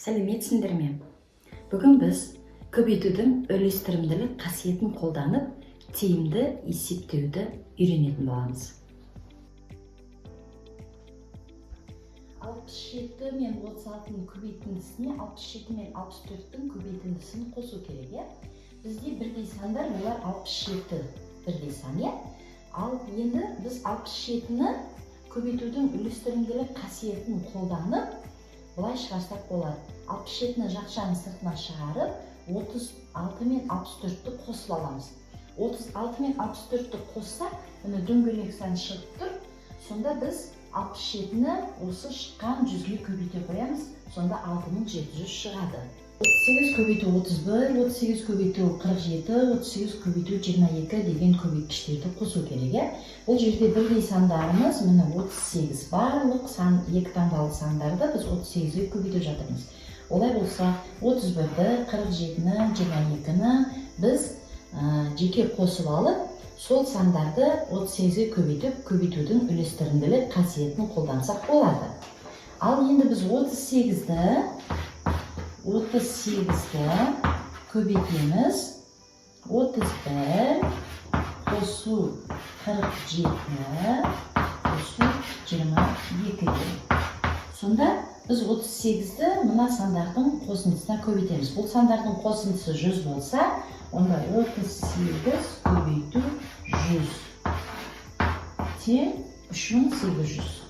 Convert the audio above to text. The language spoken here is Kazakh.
Сәлеметсіңдер ме? Бүгін біз көбейтудің үлестірімділік қасиетін қолданып, тиімді есептеуді үйренетін боламыз. 67 мен 36-ның көбейтіндісіне 67 мен 64-тің көбейтіндісін қосу керек, иә? Бізде бірдей сандар, олар 67 бірдей сан, иә? Ал енді біз 67-ні көбейтудің үлестірімділік қасиетін қолданып, былай шығарсақ болады. 67-ні жақшаның сыртына шығарып, 36 мен 64-ті қосып аламыз. 36 мен 64-ті қоссақ, міне, дөңгелек сан шығып тұр. Сонда біз 67-ні осы шыққан 100-ге көбейте қоямыз, сонда 6700 шығады. 38 көбейту 31, 38 көбейту 47, 38 көбейту 22 деген көбейткіштерді қосу керек, иә? Бұл жерде бірдей сандарымыз, міне, 38. Барлық сан, екі таңбалы сандарды біз 38-ге көбейтіп жатырмыз. Олай болса, 31-ді, 47-ні, 22-ні біз жеке қосып алып, сол сандарды 38-ге көбейтіп, көбейтудің үлестірімділік қасиетін қолдансақ болады. Ал енді біз 38-ді көбейтеміз. 31 қосу 47 қосу 22-ге. Сонда біз 38-ді мына сандардың қосындысына көбейтеміз. Бұл сандардың қосындысы 100 болса, онда 38 көбейту 100 тең 3800.